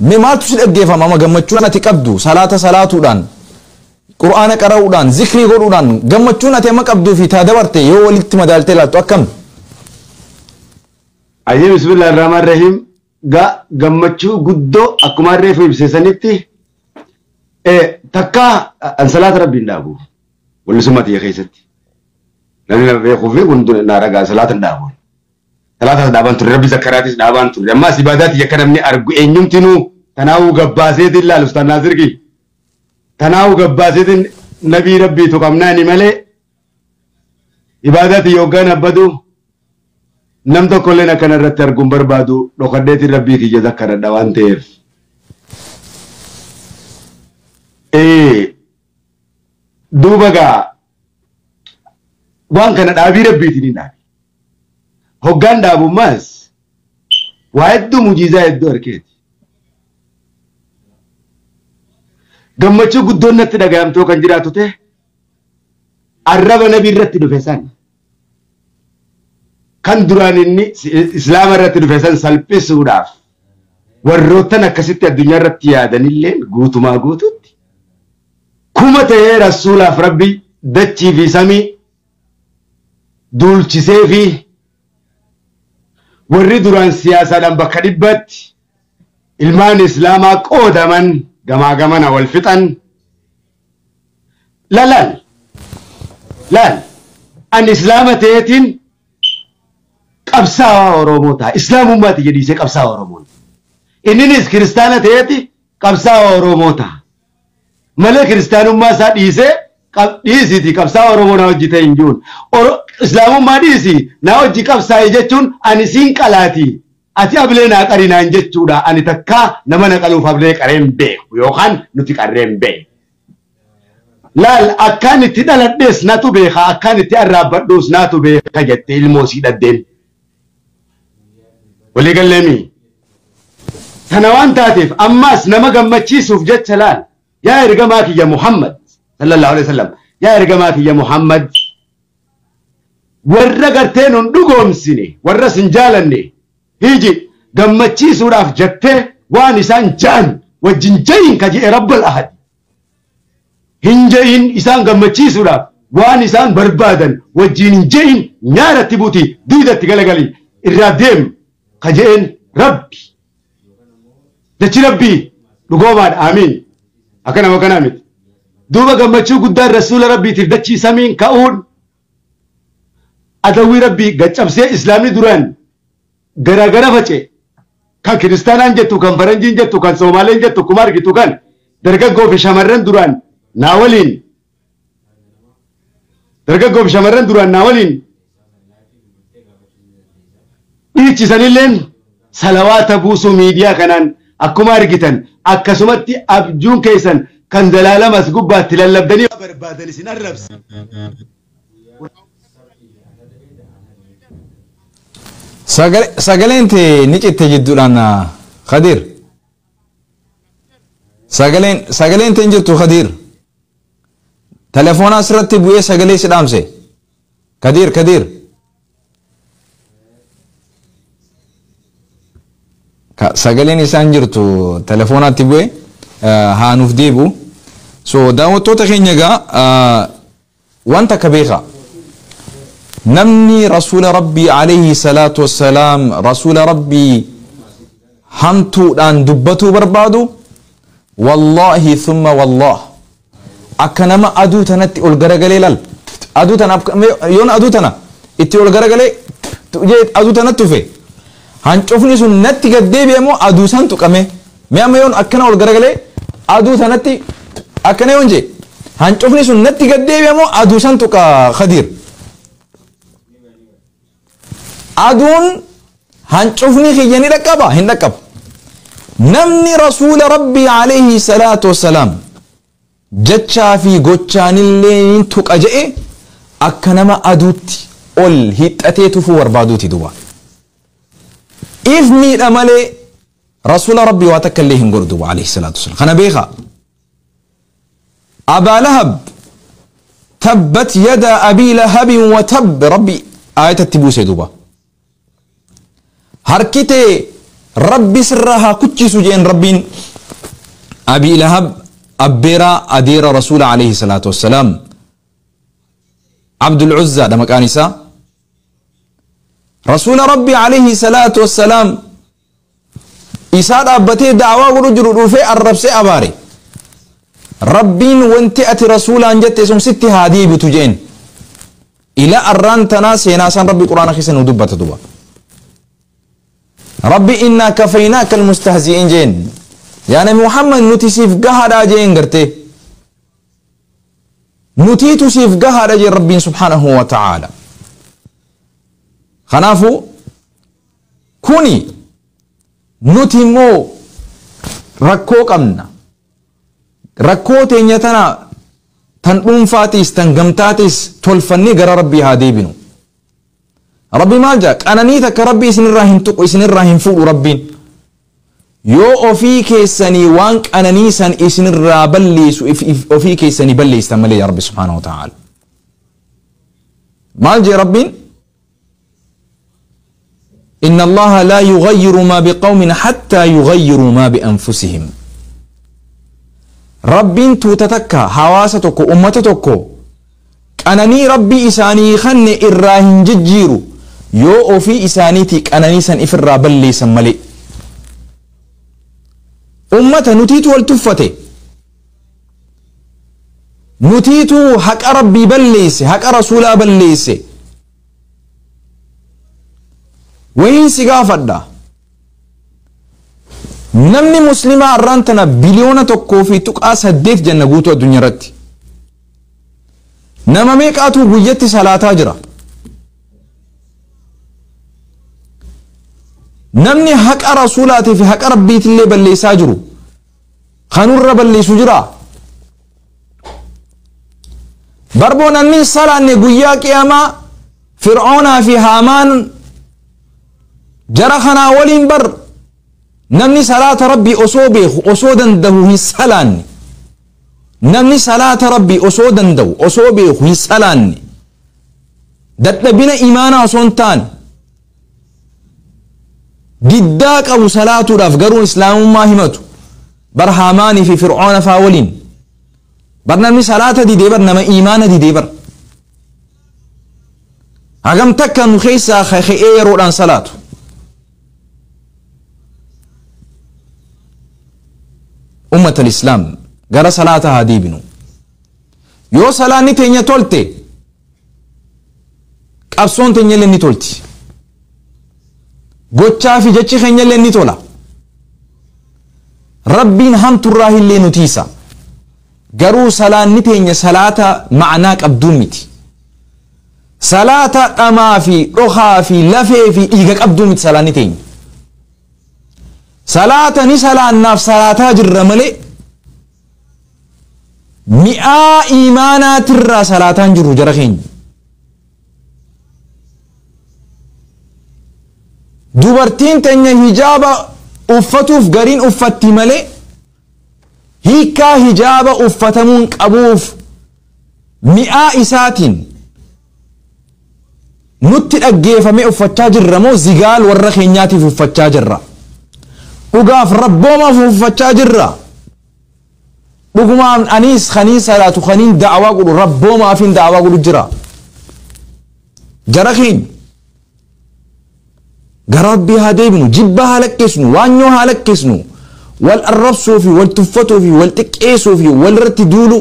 Mee maaltu si dhaggeeffama amma gammachuun ati qabdu salaata salaatuudhaan qur'aana qara'uudhaan zikrii godhuudhaan gammachuun ati amma qabduu fi taa dabarte yoo walitti madaaltee ilaaltu akkam? Ayyee bismillaahi rahmaan rahiim gammachuu guddoo akkuma reefu ibseessanitti takka an salaata rabbiin dhaabu wallisummaa tiyya keessatti namni na beekuu fi kun na ragaa salaata hin dhaabu. Salaatas dhaabaan turre rabbi zakkaraatis dhaabaan turre ammaas ibaadaa tiyya akka namni argu eenyumtinuu tanaa'uu gabbaaseetiin laalu Ustaaz Naasirki tanaa'uu gabbaaseetiin nabii rabbii tuqamnaani malee ibaadaa tiyya hoggaan abbadu nam tokkolleen akkana irratti arguun barbaadu dhokadheetiin rabbii kiyya zakkaradha waan ta'eef. Duuba gaa waan kana dhaabii rabbiitiin hin dhaabi. Hoggaan dhaabummaas waa hedduu mujiizaa hedduu arkeeti. Gammachuu guddoon natti dhagayamtoo kan jiraatu ta'e arraba nabii irratti dhufe san kan duraan inni islaama irratti dhufe san salphisuudhaaf warroottan akkasitti addunyaa irratti yaadanillee guutumaa guututti kuma ta'ee rasuulaaf rabbi dachii fi samii duulchisee fi warri duraan siyaasaadhaan bakka dhibbatti ilmaan islaamaa qoodaman gamaa gamana wal fixan laal laal an islaama ta'eetiin qabsaa'aa Oromoo ta'a islaamummaati jedhiisee qabsaa'aa Oromoo inninis kiristaana ta'eeti qabsaa'aa Oromoo ta'a malee kiristaanummaa isaa dhiisee dhiisiiti qabsaa'aa Oromoo na hojii ta'e hin jiruun islaamummaa dhiisi na hojii qabsaa'e jechuun ani siin qalaati ati ablee naa qari naan jechuudha ani takkaa nama na qaluuf ablee qareen beeku yookaan nuti qarreen beeku. Laal akkaan itti dhaladhees natu beeka akkaan itti arraabbadhuus natu beeka jette ilmoo sii dhaddeen. Walii galleemi. Tana waan taateef ammaas nama gammachiisuuf jecha laal yaa ergamaa kiyya Muhammad sallallahu alaihi wasallam yaa ergamaa kiyya Muhammad warra gartee nun dhugoomsine warra sin jaalanne hiji gammachiisuudhaaf jettee waan isaan ja'an wajjin ja'iin ka je'e rabbal ahad hin ja'iin isaan gammachiisuudhaaf waan isaan barbaadan wajjin hin ja'iin nyaaratti buuti duudatti galagali irraa deem ka je'een rabbi jechi rabbii dhugoomaadha amiin akkanama akkanaa miti duuba gammachuu guddaan rasuula rabbiitiif dachii samiin ka'uun adawwii rabbii gaccabsee islaamni duraan garaagara face kan kiristaanaan jettu kan faranjiin jettu kan soomaaleen jettu kuma argitu kan dargaggoo fi shamarran duraan naa waliin dargaggoo fi shamarran duraan naa waliin dhiichisanilleen salawaata buusuu miidiyaa kanaan akkuma argitan akkasumatti abjuun keessan kan zalaalamas gubbaatti lallabdanii barbaadan isin arrabsa. Sagaleen tee ni citte jidduudhaan Khadiir. Sagaleen tee hin jirtu Khadiir. Telefoona asirratti bu'ee sagalee si dhaamse. Khadiir Khadiir. Sagaleen isaan jirtu telefoonatti bu'ee haa nuuf deebi'u. So daawwattoota keenya egaa wanta akka beekaa. Namni rasuula rabbii alayhi salaatu wassalaam rasuula rabbii hamtuudhaan dubbatuu barbaadu wallaahi thumma wallaah akka nama aduu tanatti ol garagalee laal aduu tana yoon aduu tana itti ol garagalee aduu tanatti dhufe hancufni sun natti gad deebi'e moo aduu san tuqame mee amma yoon akkana ol garagalee aduu tanatti akkana yoon jee hancufni sun natti gad deebi'e moo aduu san tuqa Khadiir. Aduun hancufni kiyya ni dhaqqaba hin dhaqqabu. Namni rasuula rabbii alayhi salaatu wassalaam jechaa fi gochaanillee ni tuqa je'e akka nama aduutti ol hixxatee tufuu barbaaduuti duuba. If miidha malee rasuula rabbii waa takka illee hin godhu duuba alayhi salaatu wassalaam. Kana beekaa. Abaa Lahab tabbat yada abii lahabin wa tabb rabbi aayatatti buuse duuba. Harki tee Rabbi sirraa haa kuchiisu jeen Rabbiin. Abii Lahab abbeeraa adeera Rasuula alayhi salaatu wassalaam. Abdul Uzza dha maqaan isaa. Rasuula Rabbi alayhi salaatu wassalaam isaa dhaabbatee da'awaa godhu jiru dhufee arrabsee abaare. Rabbiin wanti ati rasuulaan jette sun sitti haa deebitu jeen. Ila arraan tanaa seenaa isaan Rabbi Quraana keessa nu dubbata duba. Rabbi innaa kafaynaaka almustahzi'iin jeen. Yaa Nabi Muhammad nuti siif gahaadhaa jeen gartee. Nutiitu siif gahaadha jeen Rabbiin subhaanahu wa ta'aala. Kanaafuu kuni nuti immoo rakkoo qabna. Rakkoo teenya tana tan dhuunfaatis tan gamtaatis tolfannee gara Rabbii haa deebinu. Rabbi maal jedha? Qananii takka Rabbi isinirraa hin tuqu, isinirraa hin fuudhu Rabbiin. Yoo ofii keessanii waan qananii san isinirraa balleessu ofii keessanii balleessitan malee yaa Rabbi subhaanahu wa ta'aala. Maal jedhe Rabbiin? Inna Allaha laa yughayyiru maa biqawmin hattaa yughayyiru maa bi'anfusihim. Rabbiin tuuta takka, hawaasa tokko, ummata tokko qananii Rabbii isaanii kanne irraa hin jijjiiru yoo ofii isaaniitii qananii san ifirraa balleessan malee. Ummata nutiitu wal tuffate. Nutiitu haqa Rabbii balleesse, haqa Rasuulaa balleesse. Wayiin si gaafadha. Namni muslimaa arraan tana biliyoona 1.8 jenna guutuu addunyaa irratti. Nama meeqaatu guyyatti salaataa jira? Namni haqa Rasuulaatii fi haqa Rabbiitillee balleessaa jiru kanurra balleessu jira. Barboo namni hin salaanne guyyaa qiyaamaa Fir'oonaa fi Haamaan jara kanaa waliin bar namni salaata Rabbii osoo beeku osoo dandahu hin salaanne. Namni salaata Rabbii osoo danda'u osoo beeku hin salaanne. Dadhabina imaanaa osoo hin taane diddaa qabu salaatuudhaaf garuu islaamummaa himatu. Bar Haamaanii fi Fir'oona faa waliin. Bar namni salaata didee bar nama imaana didee bar. Hagam takka nu keessaa ka'ee yeroodhaan salaatu. Ummata al-Islaam gara salaata haa deebinu. Yoo salaanni teenya tolte qabsoon teenya illee ni tolti. Gochaa fi jechi keenya illee ni tola. Rabbiin hamturraa illee nu tiisa. Garuu salaanni teenya salaata ma'anaa qabduu miti. Salaata dhamaa fi dhokaa fi lafee fi dhiiga qabduu miti salaanni teenya. Salaata ni salaannaaf salaataa jirra malee mi'aa imaanaatirraa salaataan jirru jara keenya. Dubartiin teenya hijaaba uffatuuf gariin uffatti malee hiikaa hijaaba uffatamuun qabuuf mi'aa isaatiin nutti dhaggeeffamee uffachaa jirra moo zigaal warra keenyaatiif uffachaa jirra? Dhugaaf rabboomaaf uffachaa jirra. Dhugumaan anis kaniin salaatu kaniin da'awaa godhu rabboomaafin da'awaa godhu jira. Jara keenya gara Rabbii haa deebinu, jibba haa lakkisnu, waanyoo haa lakkisnu, wal arrabsuu fi wal tuffatuu fi wal xiqqeessuu fi wal irratti duulu.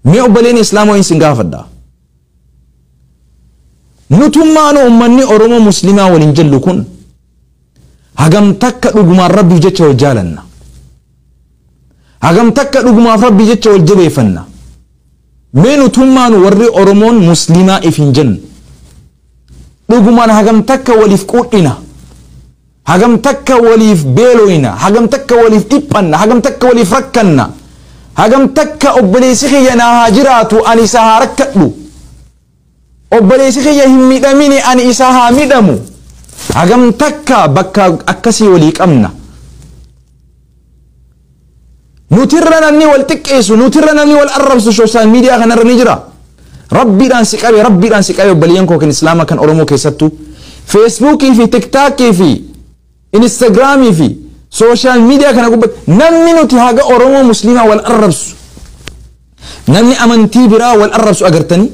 Mee obboleen Islaamoo isin gaafadha. Nutummaanuu ummanni Oromoo Muslimaa waliin jallu kun hagam takka dhugumaan Rabbiif jecha wal jaalanna. Hagam takka dhugumaaf Rabbiif jecha wal jabeeffanna. Mee nutummaanuu warri Oromoon Muslimaa if hin jennu. Dhugumaan hagam takka waliif quudhina. Hagam takka waliif beeloyna. Hagam takka waliif dhiphanna. Hagam takka waliif rakkanna. Hagam takka obboleessi kiyya naa haa jiraatu ani isa haa rakkadhu. Obboleessi kiyya hin miidhamini ani isa haa miidhamu. Hagam takka bakka akkasii walii qabna. Nutirra namni wal xiqqeessu, nutirra namni wal arrabsu sooshaal miidiyaa kanarra ni jira. Rabbiidhaan si qabe, Rabbiidhaan si qabe obboleeyyan koo kan Islaamaa kan Oromoo keessattuu. Feesbuukii fi Tiktaakii fi Instagramii fi social media kana gubbatti namni nuti haga Oromoo Muslimaa wal arrabsu, namni amantii biraa wal arrabsu agartanii,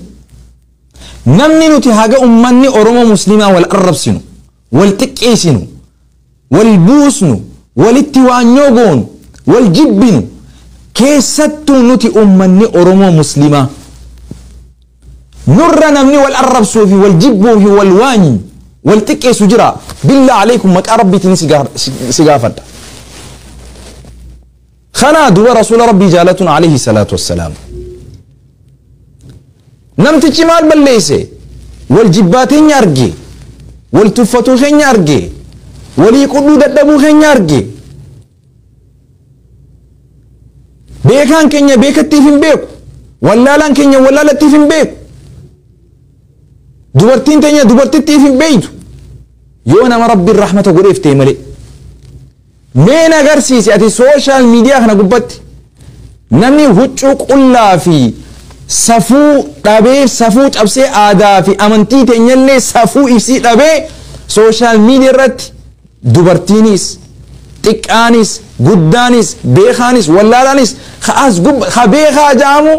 namni nuti haga ummanni Oromoo Muslimaa wal arrabsinu, wal xiqqeessinu, wal buusnu, walitti waanyoo goonu, wal jibbinu, keessattuu nuti ummanni Oromoo Muslimaa nurra namni wal arrabsuu fi wal jibbuu fi wal waanyu wal xiqqeessu jira. Billaa alaykum, maqaa rabbiitiin si gaafadha. Kanaa duba rasuula rabbii jaalatun alayhi salaatu wassalaam. Namtichi maal balleesse? Wal jibbaa teenya arge, wal tuffatuu keenya arge, walii qudhuu dadhabuu keenya arge. Beekaan keenya beekattiif hin beeku, wallaalaan keenya wallaalattiif hin beeku, dubartiin teenya dubartittiif hin beeytu, yoo nama rabbiin rahmata godheef ta'e malee. Mee na agarsiisi ati social media kana gubbatti namni huccuu qullaa fi safuu dhabee, safuu cabsee, aadaa fi amantii teenyallee safuu ibsii dhabee, social media irratti dubartiinis xiqqaanis guddaanis beekaanis wallaalaanis ka'as ka beekaa ja'amu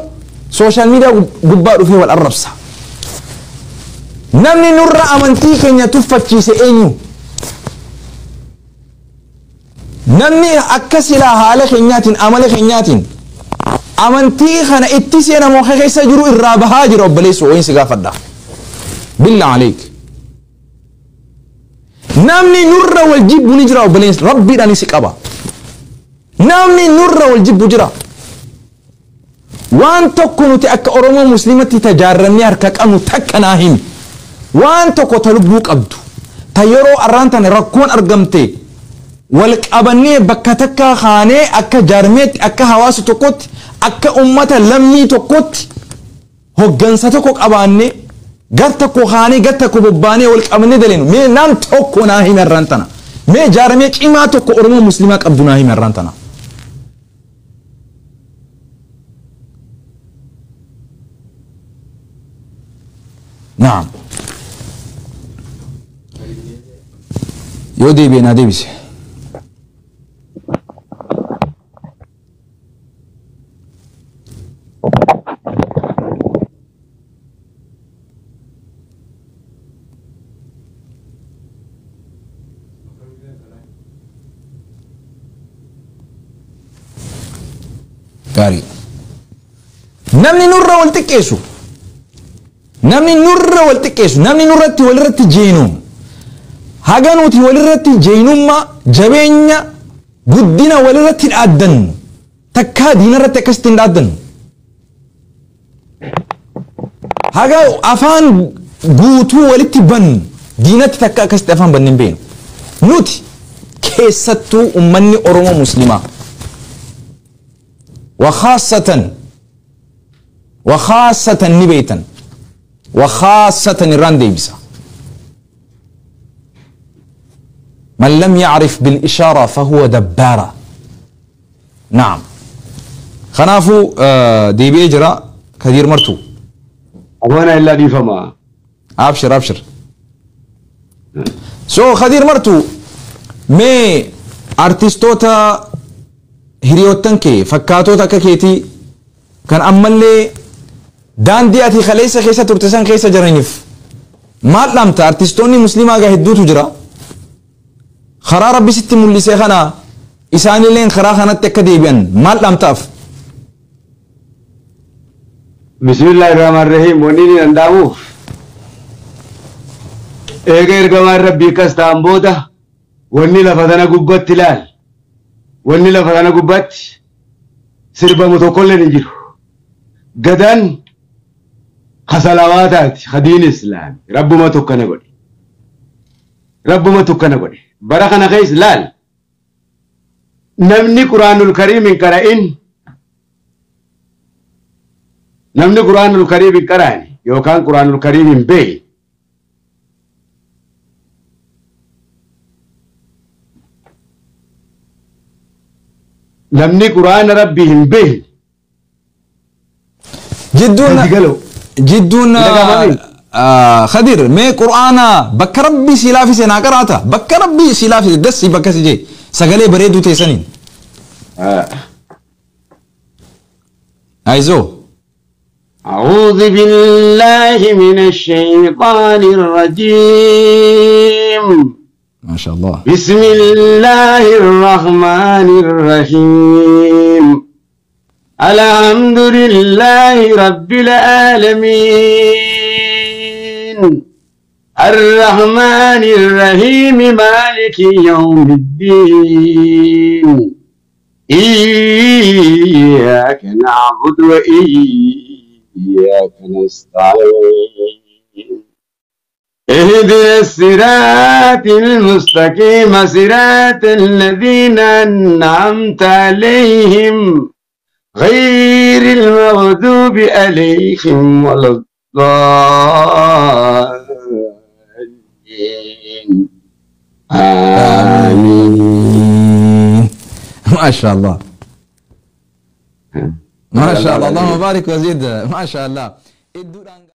social media gubbaa dhufee wal arrabsa. Namni nurra amantii keenya tuffachiise eenyu? Namni akka silaa haala keenyaatiin amala keenyaatiin amantii kana itti seenamoo keessa jiru irraa bahaa jira? Obboleessu wayin si gaafadha. Billaa aleek. Namni nurra wal jibbu ni jira, obboleessu rabbiidhaan si qaba. Namni nurra wal jibbu jira. Waan tokko nuti akka Oromoo Musliimatti tajaarrannee harka qabnu takka naa himi. Waan tokko ta lubbuu qabdu, ta yeroo arraan tana rakkoon argamte wal qabannee bakka takka kaanee akka jaarmeetti, akka hawaasa tokkotti, akka ummata lammii tokkotti hoggansa tokko qabaannee gar tokko kaanee gar tokko bobbaanee wal qabannee daleenu mee nam tokko naa himi arraan tana. Mee jaarmee cimaa tokko Oromoo Musliimaa qabdu naa himi arraan tana. Naam. Yoo deebi'e naa deebise. Gaarii. Namni nurra wal xiqqeessu, namni nurra wal xiqqeessu, namni nurratti walirratti jeenu, haga nuti walirratti jeenummaa, jabeenya, guddina walirratti dhaaddannu, takkaa diinarratti akkasitti hin dhaaddannu. Haga afaan guutuu walitti bannu diinatti takka akkasitti afaan banne hin beeknu. Nuti keessattuu ummanni Oromoo Muslimaa وخاصة وخاصة نبيتا وخاصة الرانديبسا من لم يعرف بالإشارة فهو دبارة. نعم، خنافو دي بيجرا كثير مرتو. أبونا إلا دي فما. أبشر أبشر. سو خدير مرتو مي أرتستوتا hiriyoottan kee fakkaatota akka keetii kan ammallee daandii ati kaleessa keessa turte san keessa jiraniif maal dhaamta? Artistoonni musliimaa gaa hedduutu jira. Karaa rabbi sitti mul'ise kana isaanilleen karaa kanatti akka deebi'an maal dhaamtaaf? Bismillaahi rahmaan rahiim. Wanni inni danda'amuuf eega ergamaan rabbii akkas ta'an booda wanni lafa tana gubbatti ilaal. Wanni lafa kana gubbatti sirbamu tokkolleen hin jiru. Gadaan kasalawaataati hadiin islaami. Rabbuma tokkana godhe. Rabbuma tokkana godhe. Bara kana keessa laal. Namni Quraanul Kariim hin qara'in, namni Quraanul Kariim hin qara'ani yookaan Quraanul Kariim hin beekne, namni Quraana Rabbii hin beekne Jidduun gadi galoo. Jidduun Dhaga'amame? Khadir mee Qur'aana bakka Rabbii si laafise naa qaraata, bakka Rabbii si laafise dassi bakka si jee sagalee bareeduu teessaniin. Ayizoo. أعوذ بالله من الشيطان الرجيم. ما شاء الله. بسم الله الرحمن الرحيم. الحمد لله رب العالمين. الرحمن الرحيم مالك يوم الدين. إياك نعبد وإياك نستعين. اهدنا الصراط المستقيم صراط الذين أنعمت عليهم غير المغضوب عليهم ولا الضالين. آمين. ما شاء الله ما شاء الله، اللهم بارك وزيد. ما شاء الله.